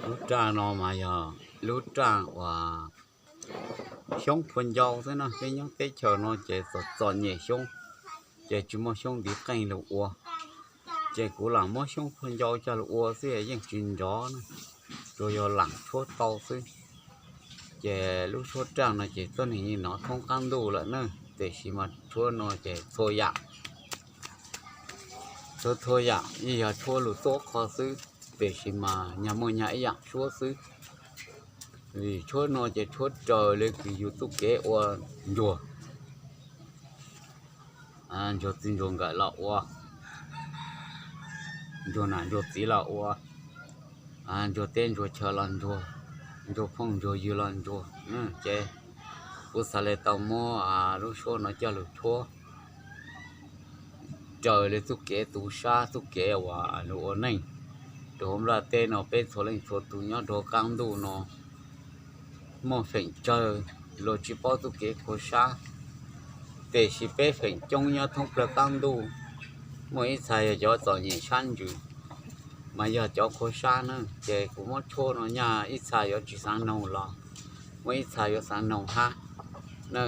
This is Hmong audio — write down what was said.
Lub raj no mas yog lub raj uas xyoob phua ncau xwb na. Peb nyob teb chaws no ces txom txom nyem xyoob, ces tsis muaj xyoob ntiv qeej los ua. Ces kuv lam muab xyoob phua ncau coj los ua xwb yeej tsis nrov na, tsuas yog lam tshuab tau xwb. Ces lub suab raj no ces tuab neeg yeej hnov thoob qab ntuj lawm na, tiam sis mas tshuab no ces txhua yam, txhua txhua yam yeej yog tshuab lus tuab qho xwb, tiam sis mas nyag muaj nyag ib yam tshuab xwb. Vim tshuab no ces tshuab raws li kws yus txuj kev ua ntsuag, ntsuag txiv ntsuag nkawm los ua, ntsuag nam ntsuag txiv los ua, ntsuag teb ntsuag chaw los ntsuag, ntsuag phooj ntsuag ywg los ntsuag. Ces kuv xav li tau muab lub suab no coj lug tshuab raws li txuj kev tu sab, txuj kev uas lug ua neej rau hauv nplaj teb no. Peb txhua leej txhua tus nyob rau qab ntuj no muaj feem tsawg luag tsis paub txuj kev khuav sab, tiam sis peb feem coob nyob thoob plawg qab ntuj. Muaj ib txha yog cov txom nyem sab ntsws, mas yog cov khuav sab na. Ces kuv muab tshuab no nyaj ib txha yuav tsis xaav noog los muaj ib txha yuav xaav noog hab na.